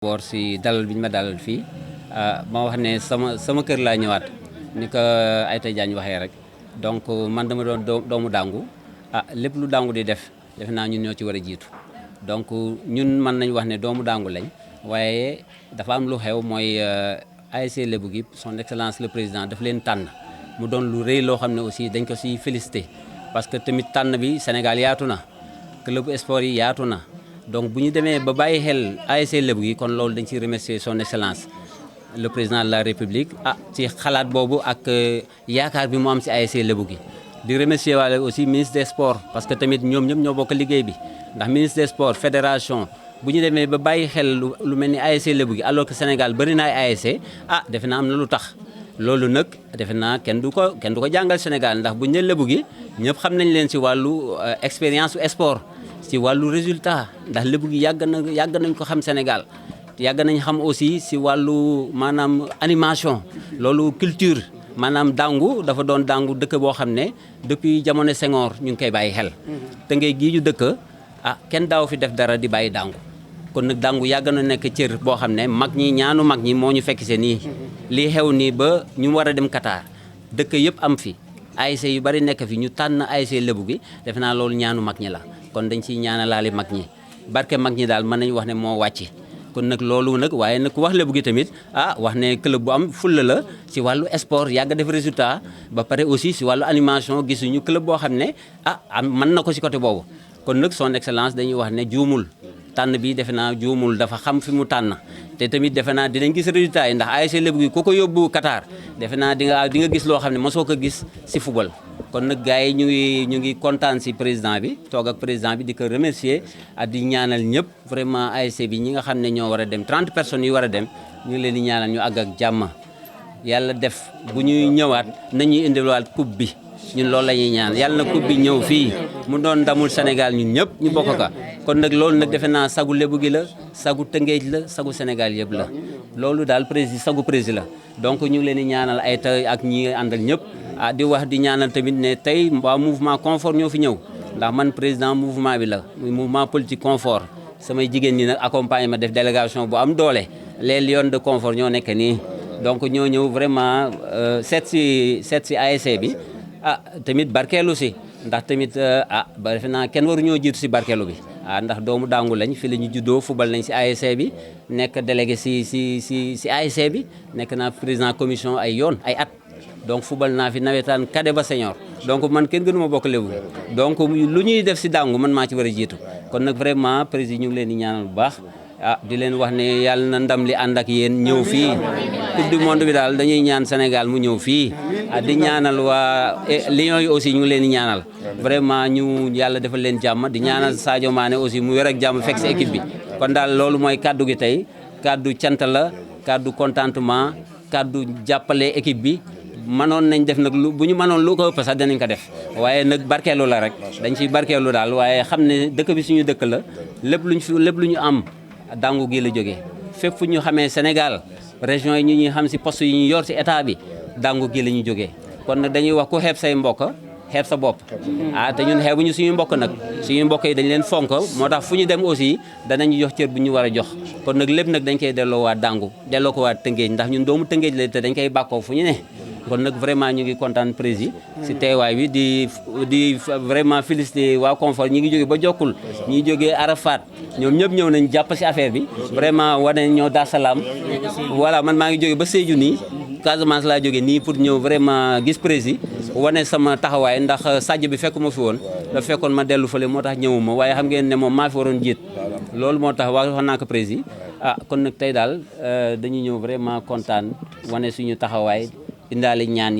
woor si dalal bi ñu ma dalal fii ma wax ne sama kër laa ñëwaat ni ko Aïta Diagne waxee rek donc man dama doon doomu Dangu lépp lu Dangu di def defe naa ñun ñoo ci war a jiitu donc ñun mën nañ wax ne doomu Dangu lañ waaye dafa am lu xew mooy ASC Lebougui gi son excellence le président daf leen tànn mu doon lu rëy loo xam ne aussi dañ ko siy félicité parce que tamit tànn bi Sénégal yaatu na club sport yi yaatu na donc bu ñu demee ba bàyyi xel ASC Lebougui gi kon loolu dañ ciy remercier son excellence le président de la république ci xalaat boobu ak yaakaar bi mu am ci ASC Lebougui gi di remercier waale aussi ministre des sports parce que tamit ñoom ñëpp ñoo bokk liggéey bi ndax ministre des sports fédération bu ñu demee ba bàyyi xel lu mel ni ASC Lebougui gi alors que Sénégal bëri na ay ASC defe naa am na lu tax loolu nag defe naa kenn du ko jàngal Sénégal ndax bu ñu nee Lebougui gi ñëpp xam nañ leen ci wàllu expérience sport ci wàllu résultat ndax Lebougui gi yàgg nañ ko xam Sénégal yàgg nañ xam aussi ci wàllu maanaam animation loolu culture maanaam Dangu dafa doon Dangu dëkk boo xam ne depuis jamono Senghor ñu ngi koy bàyyi xel te ngay gii ñu dëkk kenn daaw fi def dara di bàyyi Dangu kon nag Dangu yàgg na nekk cër boo xam ne mag ñi ñaanu mag ñi moo ñu fekk see nii lii xew nii ba ñu war a dem Qatar dëkk yëpp am fi ASC yu bari nekk fi ñu tànn ASC Lebougui gi defe naa loolu ñaanu mag ñi la kon dañ ciy ñaanalaale mag ñi barke mag ñi daal mën nañu wax ne moo wàcc kon nag loolu nag waaye nag ku wax Lebougui tamit wax ne club bu am fulla la ci wàllu sport yàgg def résultat ba pare aussi ci wàllu animation gisuñu club boo xam ne mën na ko ci côté boobu kon nag son excellence dañuy wax ne juumul tànn bi defe naa juumul dafa xam fi mu tànn te tamit defe naa dinañ gis résultat yi ndax ASC Lebougui gi ku ko yóbbu Qatar defe naa di nga gis loo xam ne mosoo ko gis ci football kon nag gars yi ñu ngi kontaan ci président bi toog ak président bi di ko remercier di ñaanal ñëpp vraiment ASC bi ñi nga xam ne ñoo war a dem 30 personnes yi war a dem ñu ngi leen di ñaanal ñu àgg ak jàmm yàlla def bu ñuy ñëwaat nañuy indiwaat coupe bi ñun loolu la ñuy ñaan yàlla na coupe bi ñëw fii mu doon ndamul Sénégal ñun ñëpp ñu bokk ka kon nag loolu nag defe naa sagu Lebougui la sagu Tëngéej la sagu Sénégal yëpp la loolu daal sagu président la donc ñu ngi leen di ñaanal Aïta ak ñi àndal ñëpp di wax di ñaanal tamit ne tey waa mouvement confort ñoo fi ñëw ndax man président mouvement bi la muy mouvement politique confort samay jigéen ñi nag accompagné ma def délégation bu am doole les lions de confort ñoo nekk nii donc ñoo ñëw vraiment seet si ASC bi tamit barkeelu si ndax tamit ba defe naa kenn waru ñoo jiitu si barkeelu bi ndax doomu Dangu lañ fi la ñu juddoo fubal nañ si ASC bi nekk délégué si ASC bi nekk naa président commission ay at donc fubal naa fi nawetaan cadet ba senior donc man kenn gënuma bokk Lebougui donc lu ñuy def si Dangu man maa ci war a jiitu kon nag vraiment président ñu ngi leen di ñaanal bu baax di leen wax ne yàlla na ndam li ànd ak yéen ñëw fii coupe du monde bi daal dañuy ñaan Sénégal mu ñëw fii di ñaanal waa Lions yi aussi ñu ngi leen di ñaanal vraiment ñu yàlla defal leen jàmm di ñaanal Sadio Mané aussi mu wér ak jàmm fekk si équipe bi kon daal loolu mooy kaddu gi tey kaddu cant la kaddu contentement kaddu jàppale équipe bi mënoon nañ def nag bu ñu mënoon lu ko ëpp sax danañ ko def waaye nag barkeelu la rek dañ ciy barkeelu daal waaye xam ne dëkk bi suñu dëkk la lépp lu ñu am Dangu gi la jógee fépp fu ñu xamee Sénégal région yi ñuy xam si poste yi ñu yor si état bi Dangu gi la ñu jógee kon nag dañuy wax ku xeeb say mbokk xeeb sa bopp te ñun xeebuñu suñu mbokk nag suñu mbokk yi dañ leen fonk moo tax fu ñu dem aussi danañu jox cër bu ñu war a jox kon nag lépp nag dañ koy delloo waa Dangu delloo ko waa Tëngéej ndax ñun doomu Tëngéej la te dañ koy bàkkoo fu ñu ne kon nag vraiment ñu ngi kontaan président si teewaay bi di vraiment félicité waa confort ñi ngi jóge ba Jokkul ñi jógee Arafat ñoom ñëpp ñëw nañ jàpp si affaire bi vraiment wane ñoo Dar Salaam voilà man maa ngi jóge ba Sédhiou nii Casamance laa jóge nii pour ñëw vraiment gis président wane sama taxawaay ndax sàjj bi fekkuma fi woon da fekkoon ma dellu fële moo tax ñëwuma waaye xam ngeen ne moom maa fi waroon jiit loolu moo tax wax naa ko président kon nag tey daal dañuy ñëw vraiment kontaan wane suñu taxawaay indaale ñaan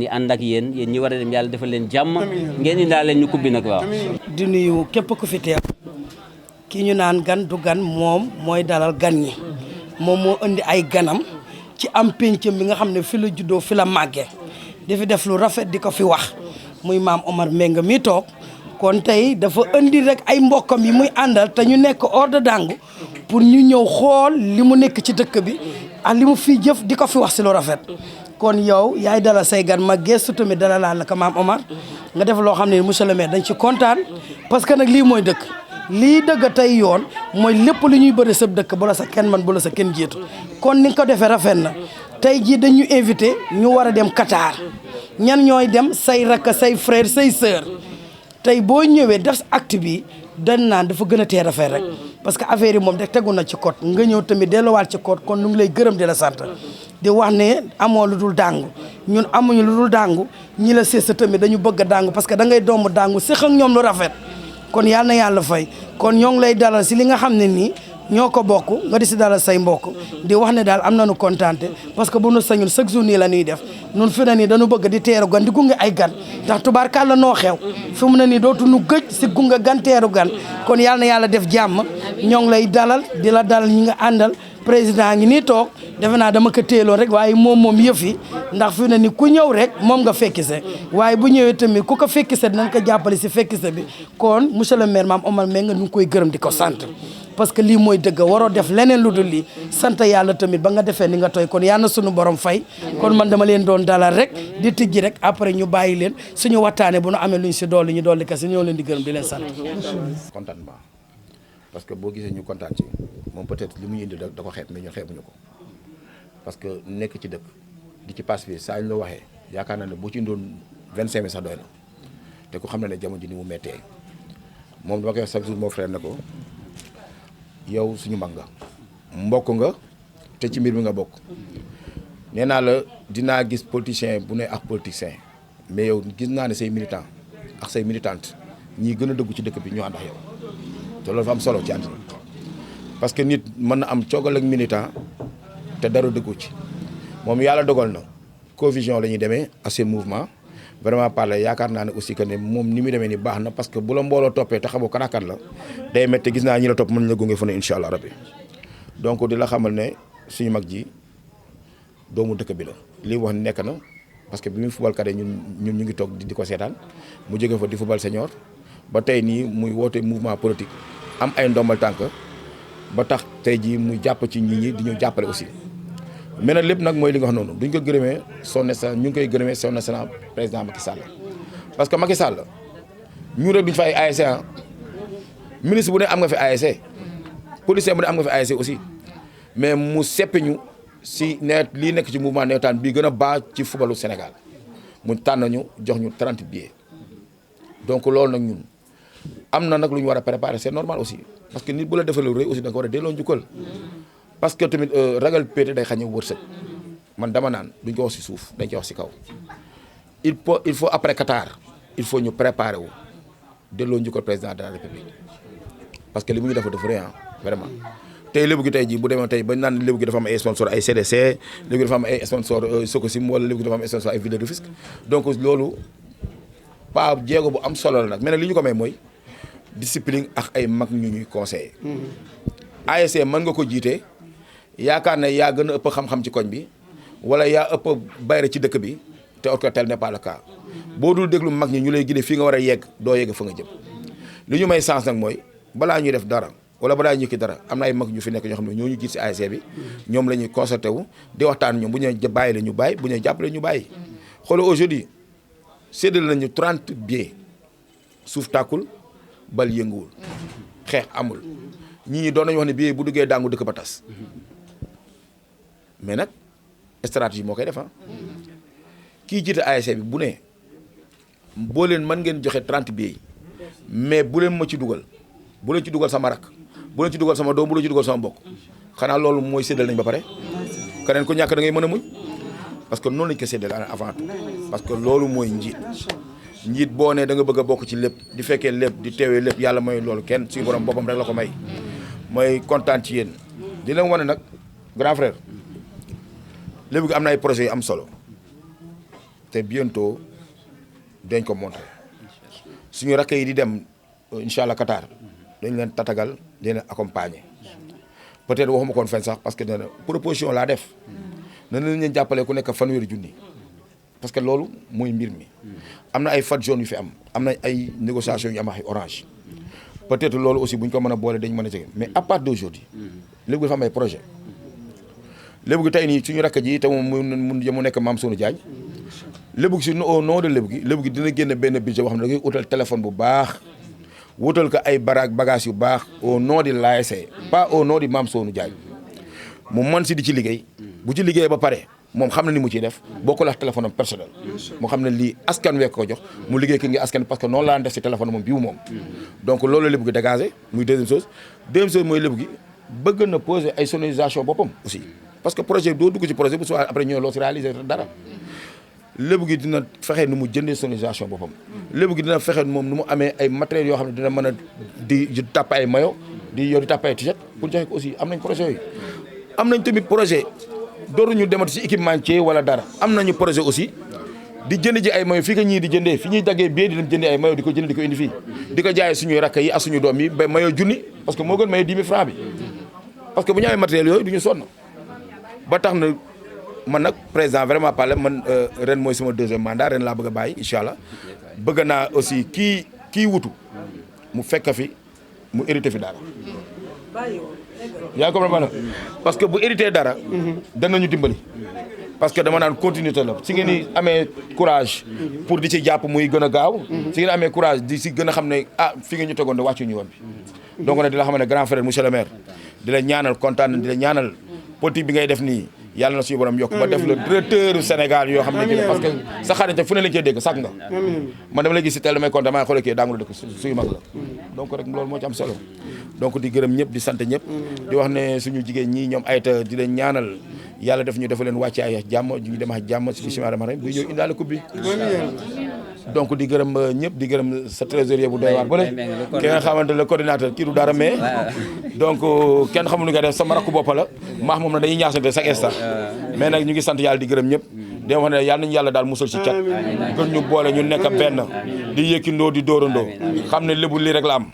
yi ànd ak yéen ñi war a dem yàlla defal leen jàmm ngeen indaale ñu kubbi nag waaw. di nuyu képp ku fi teew ki ñu naan gan du gan moom mooy dalal gan ñi moom moo indi ay ganam ci am péncam bi nga xam ne fi la juddoo fi la màggee di fi def lu rafet di ko fi wax muy maam Omar Mbengue mi toog kon tey dafa indi rek ay mbokkam yi muy àndal te ñu nekk hors de Dangu pour ñu ñëw xool li mu nekk ci dëkk bi ak li mu fii jëf di ko fi wax si lu rafet. kon yow yaay dalal say gan ma gëstu tamit dalal la ko maam Omar nga def loo xam ne monsieur le maire dañ ci kontaan parce que nag lii mooy dëkk lii dëgg tey yoon mooy lépp lu ñuy bëri sab dëkk bu la sa kenn man bu la sa kenn jiitu kon ni nga ko defee rafet na tey jii dañu invité ñu war a dem Qatar ñan ñooy dem say rakk say frère say sœur tey boo ñëwee def acte bi dañ naan dafa gën a teel a rafet rek parce que affaire yi moom de tegu na ci code nga ñëw tamit delluwaat ci code kon ñu ngi lay gërëm di la sant di wax ne amoo lu dul dàngu ñun amuñu lu dul dàngu ñi la seesa tamit dañu bëgg a dàngu parce que da ngay doomu dàngu séq ak ñoom lu rafet kon yàlla na yàlla fay kon ñoo ngi lay dalal si li nga xam ne nii ñoo ko bokk nga di si dalal say mbokk di wax ne daal am nañu kontaante parce que bu nu sañul chaque jour nii la ñuy def nun fi na nii dañu bëgg di teeru gan di gunge ay gan ndax tubaarkàlla noo xew fi mu ne nii dootuñu gëj si gunge gan teeru gan kon yàlla na yàlla def jàmm ñoo ngi lay dalal di la dalal ñi nga àndal président ngi nii toog defe naa dama ko téeloon rek waaye moom yëf yi ndax fi ne ni ku ñëw rek moom nga fekkise waaye bu ñëwee tamit ku ko fekkise dinañ ko jàppale si fekkise bi kon monsieur le maire Mame Omar Mbengue ñu ngi koy gërëm di ko sant parce que lii mooy dëgg waroo def leneen lu dul lii sant yàlla tamit ba nga defee ni nga tooy kon yal na suñu borom fay kon man dama leen doon dalal rek di tijji rek après ñu bàyyi leen suñu waxtaane bu nu amee luñ si dolli ñu dolli kasi ñoo leen di gërëm di leen sant contentement parce que boo gisee ñu kontaan ci moom peut-être li mu indi da ko xeeb mais ñun xeebuñu ko parce que nekk ci dëkk di ci passe bi saa ñu la waxee yaakaar naa ne boo ci indoon 25 000 sax doy na te ku xam ne ne jamono ji ni mu méttee moom dama koy wax chaque jour moo frère ne ko yow suñu mag nga mbokk nga te ci mbir mi nga bokk nee naa la dinaa gis politicien bu ne ak politicien mais yow gis naa ne say militant ak say militante ñii gën a dëggu ci dëkk bi ñoo ànd ak yow te loolu fa am solo ci àddina parce que nit mën na am coogal ak militant te dara dëggu ci moom yàlla dogal na covision la ñuy demee à ce mouvement vraiment parler yaakaar naa ne aussi que ne moom ni muy demee ni baax na parce que bu la mbooloo toppee te xamoo kan ak kan la day métti gis naa ñi la topp mën na la gunge fu ne incha allah rabbi donc di la xamal ne suñu mag ji doomu dëkk bi la li wax nekk na parce que bi muy fubal kade ñun ñu ngi toog di ko seetaan mu jóge fa di fubal senior ba tey nii muy woote mouvement politique am ay ndombal tànk ba tax tey jii muy jàpp ci nit ñi di ñu jàppale aussi mais nag lépp nag mooy li nga wax noonu duñ ko gërëmee son excellence ñu ngi koy gërëmee son excellence président Macky Sall parce que Macky Sall ñu rek duñ fa ay ASC ministre bu ne am nga fi ASC policier bu ne am nga fi ASC aussi mais mu seppi ñu si nawet lii nekk ci mouvement nawetaan bii gën a baax ci footballu Sénégal mu tànn ñu jox ñu 30 billets donc loolu nag ñun am na nag lu ñu war a préparer c'est normal aussi parce que nit bu la defee lu rëy aussi da nga ko war a delloo njukkal parce que tamit ragal pété day xañe wërsëg man dama naan duñ ko wax si suuf dañ koy wax si kaw il faut après Qatar il faut ñu préparer wu delloo njukkal président de la République parce que li mu ñu dafa rëy vraiment tey lébu gi tey jii bu demee tey bañ naan lébu gi dafa am ay sponsor ay CDC lébu gi dafa am ay sponsor Sococim wala lébu gi dafa am ay sponsor ay Ville de Rufisque donc loolu pas jéego bu am solo la nag mais nag li ñu ko may mooy discipline ak ay mag ñu ñuy conseiller ASC mën nga ko jiite yaakaar ne yaa gën a ëpp xam-xam ci koñ bi wala yaa ëpp bayre ci dëkk bi te or que tel n'est pas le cas boo dul déglu mag ñi ñu lay guider fii nga war a yegg doo yegg fa nga jëm li ñu may sens nag mooy balaa ñuy def dara wala balaa ñuy ki dara am na ay mag ñu fi nekk ñoo xam ne ñoo ñu jiit si ASC bi ñoom la ñuy concerté wu di waxtaan ñoom bu ñu bàyyi la ñu bàyyi bu ñu jàppale ñu bàyyi xoolal aujourd'hui séddale nañu 30 billets suuf tàkkul bal yënguwul xeex amul ñii doon nañu wax ne billet bu duggee daangu dëkk ba tas mais nag stratégie moo koy def kii jiite ASC bi bu ne boo leen mën ngeen joxe 30 billets mais bu leen ma ci dugal bu leen ci dugal sama rak bu leen ci dugal sama doom bu leen ci dugal sama mbokk xanaa loolu mooy séddal nañ ba pare keneen ku ñàkk da ngay mën a muñ parce que noonu lañ ko séddal avant tout parce que loolu mooy njiit boo ne da nga bëgg a bokk ci lépp di fekkee lépp di teewee lépp yàlla mooy loolu kenn suñu borom boppam rek la ko may mooy kontaan ci yéen di leen wane nag grand frère léegi gi am na ay projets yu am solo te bientôt dañ ko monter suñu rakk yi di dem incha allah Qatar dañ leen tatagal di leen accompagner peut-être waxuma koon fen sax parce que nee na proposition laa def na nañ leen jàppale ku nekk fanweeri junni parce que loolu mooy mbir mi am na ay fat jaune yu fi am na ay négociations yu am ak Orange peut-être loolu aussi bu ñu ko mën a boole dañ mën a jege mais à part d'aujourd'hui léegi dafa am ay projet lébu gi tey nii suñu rakk ji te moom mu nekk Mame Sonou Diagne lébu gi si au nom de lébu gi dina génne benn budget boo xam ne da ngay utal téléphone bu baax wutal ko ay bagage yu baax au nom de l'ASC pas au nom de Mame Sonou Diagne mu mën si di ci liggéey bu ci liggéey ba pare moom xam na ni mu ciy def bokkul ak téléphone am personnel mu xam ne lii askan wee ko jox mu liggéey ki ngi askan parce que noonu laa def si téléphone moom bii moom donc loolu lépp gi dégagé muy deuxième chose mooy lépp gi bëgg na poser ay sonorisation boppam aussi parce que projet doo dugg ci projet bu soit après ñëw loo si réaliser dara lépp gi dina fexe nu mu jëndee sonorisation boppam lépp gi dina fexe moom nu mu amee ay matériels yoo xam ne dina mën a di tàpp ay maillot di yor di tàpp ay t-shirt pour joxe ko aussi am nañ projet yooyu am nañ tamit projet dooruñu demati si équipementier wala dara am nañu projet aussi di jënd ji ay maillot fii nga ñii di jëndee fi ñuy daggee bie di dem jëndee ay maillot di ko jënd di ko indi fii di ko jaayee suñuy rakk yi ak suñu doom yi ba maillot junni parce que moo gën maillot 10 000 francs bi parce que bu ñu amee matériel yooyu du ñu sonn ba tax na man nag président vraiment parlé man ren mooy sama deuxième mandat ren laa bëgg a bàyyi incha allah bëgg naa aussi kii wutu mu fekk fi mu hérité fi dara yaa ngi comprendre parce que bu hérité dara danañu dimbali parce que dama naan continuité la si ngeen ni amee courage pour di ci jàpp muy gën a gaaw si ngeen amee courage di si gën a xam ne fi nga ñu tegoon de wàccu ñu woon bi donc nag di la xam ne grand frère monsieur le maire di la ñaanal kontaan di la ñaanal politique bi ngay def nii yàlla na suñu borom yokk ba def le directeur Sénégal yoo xam ne kii parce que sa xarit fu ne lañ cee dégg sàkk nga man dama la gis si tel may kontaan maa ngi xool kii daangu la dëkk suñu mag la donc rek loolu moo ci am solo donc di gërëm ñëpp di sant ñëpp di wax ne suñu jigéen ñi ñoom ayta di leen ñaanal yàlla def ñu dafa leen wàcce ay jàmm ñu dem ak jàmm si bisimilah rahmaani rahiim bu ñëw indaale coupe bi donc di gërëm ñëpp di gërëm sa trésorier bu doy waar bële ki nga xamante le coordinateur kii du dara mais donc kenn xamul lu nga def sama rakku bopp la maax moom na dañuy ñaaxante chaque instant mais nag ñu ngi sant yàlla di gërëm ñëpp di wax ne yàlla nañu yàlla daal musal ci cat gën ñu boole ñu nekk benn di yëkkindoo di dóorandoo xam ne lébu lii rek la am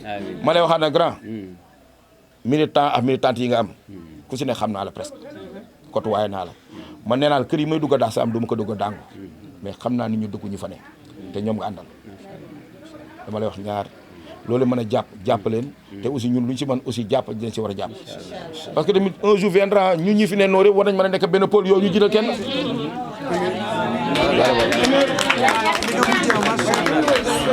ma lay waxaat ne grand militant ak militante yi nga am ku si ne xam naa la presque côté waaye naa la man nee naa la kër yi may dugg a daax sa am du ma ko dugg a dàngu mais xam naa ni ñu dugg ñu fa ne te ñoom nga àndal dama lay wax ñaar loolu mën a jàpp leen te aussi ñun lu ñu si mën aussi jàpp dinañ si war a jàpp parce que tamit un jour viendra ñun ñi fi ne noonu war nañ mën a nekk benn pôle yooyu ñu jiital kenn